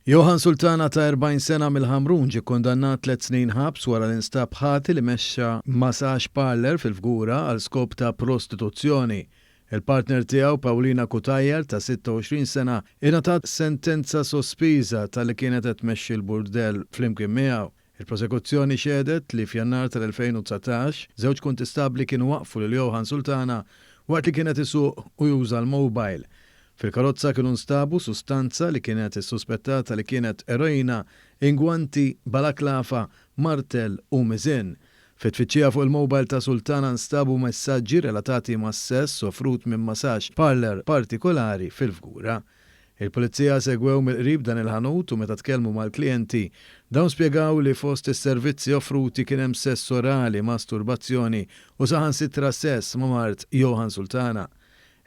Johann Sultana ta' 40 sena mill-Ħamrun ġie kkundannat tliet snin ħabs wara li nstab ħati li mexxa massage parlour fil-Fgura għal skop ta' prostituzzjoni. Il-partner tiegħu Paulina Cutajar ta' 26 sena ingħatat sentenza sospiża talli kienet qed tmexxi l-burdell flimkien miegħu. Il-prosekuzzjoni xehdet li f'Jannar tal-2019, żewġ kuntistabbli kienu waqqfu lil Johann Sultana waqt li kien qed isuq u juża l-mobile. Fil-karozza kienu nstabu sustanza li kienet issuspettata li kienet eroina, ingwanti, balaklafa, martell u miżien. Fit-tfittxija fuq il-mobile ta' Sultana nstabu messaġġi relatati mas-sess offrut minn massage parlour partikolari fil-Fgura. Il-Pulizija segwew mill-qrib dan il-ħanut u meta tkellmu mal-klijenti, dawn spjegaw li fost is-servizzi offruti kien hemm sess orali, masturbazzjoni u saħansitra sess ma' mart Johann Sultana.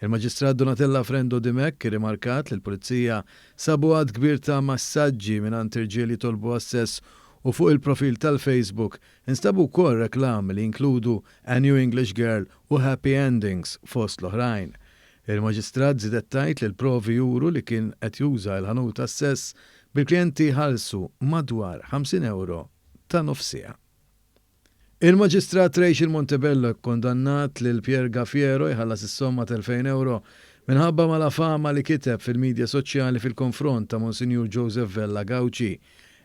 Il-Maġistrat Donatella Frendo Dimech irrimarkat li l-Pulizija sabu għadd kbir ta' massaġġi mingħand irġiel jitolbu għas-sess u fuq il-profil tal-Facebook instabu wkoll reklami li jinkludu A New English Girl u Happy Endings fost l-oħrajn. Il-Maġistrat żiedet tgħid li l-provi juru li kien qed juża l-ħanut għas-sess, bil-klijenti jħallsu madwar 50 ewro ta' nofs siegħa. Il-Maġistrat Rachel Montebello kkundannat lil Pierre Gaffiero jħallas is-somma ta' 2,000 ewro minħabba malafama li kiteb fil-midja soċjali fil-konfront ta' Monsinjur Joseph Vella Gauci.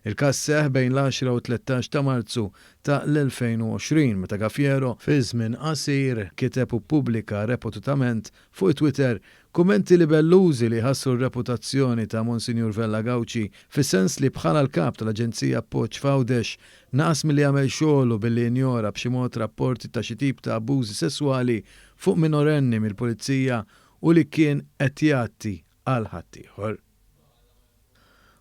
Il-każ seħħ bejn l-għaxra u t-13 ta' Marzu ta' l-2020 meta Gaffiero, fi żmien qasir, kiteb u ppubblika repututament fuq it-Twitter kummenti libellużi li jħassru r-reputazzjoni ta' Monsinjur Vella Gauci fis-sens li bħala l-Kap tal-Aġenzija Appoġġ f'Għawdex naqas milli jagħmel xogħlu billi injora b'xi mod rapporti ta' xi tip ta' abbużi sesswali fuq minorenni mill-Pulizija u li kien qed jgħatti għal ħaddieħor.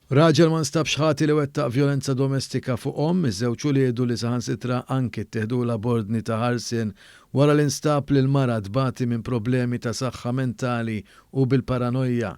Raġel ma nstabx ħati li wettaq vjolenza domestika fuq omm iż-żewġ uliedu li saħansitra anki ttieħdulha b'ordni ta' ħarsien wara li nstab li l-mara tbati minn problemi ta' saħħa mentali u bil-paranojja.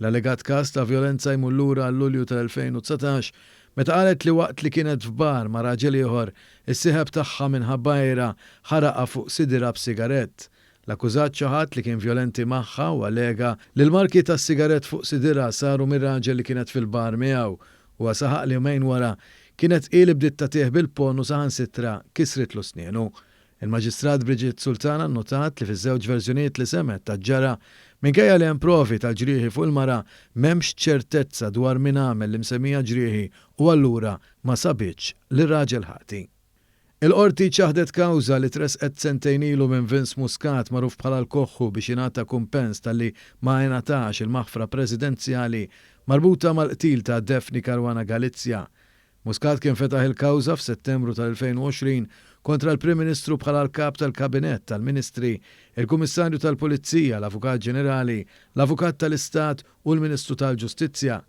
L-allegat każ ta' vjolenza jmur lura għal Lulju tal-2019 meta qalet li waqt li kienet f'bar ma' raġel ieħor, is-sieħeb tagħha minħabba għira ħaraqha fuq sidirha b'sigarett. L-akkużat ċaħad li kien vjolenti magħha u allega li l-marki tas-sigarett fuq sidirha saru mir-raġel li kienet fil-bar miegħu. Huwa saħaq li jumejn wara, kienet hi li bdiet tagħtih bil-ponn u saħansitra kisritlu snienu. Il-Maġistrat Brigitte Sultana nnotat li fiż-żewġ verżjonijiet li semgħet ta' ġara, minkejja li hemm provi tal-ġrieħi fuq il-mara, m'hemmx ċertezza dwar min għamel l-imsemmija ġrieħi u allura ma sabitx lir-raġel ħati. Il-Qorti ċaħdet kawża li tressqet sentejn ilu minn Vince Muscat, magħruf bħala l-Koħħu, biex jingħata kumpens talli ma ingħatax il-maħfra presidenzjali marbuta mal-qtil ta' Daphne Caruana Galizia. Muscat kien fetaħ il-kawża f'Settembru tal-2020 kontra l-Prim Ministru bħala l-Kap tal-Kabinett tal-Ministri, il-Kummissarju tal-Pulizija, l-Avukat Ġenerali, l-Avukat tal-Istat u l-Ministru tal-Ġustizzja.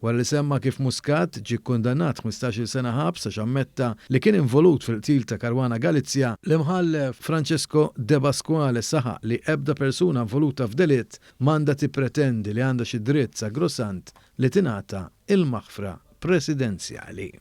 Wara li semma kif Muscat ġie kkundannat 15-il sena ħabs għax ammetta li kien involut fil-qtil ta' Caruana Galizia, l-Imħallef Francesco Depasquale saħaq li ebda persuna involuta f'delitt m'għandha tippretendi li għandha xi dritt sagrosant li tingħata l-maħfra presidenzjali.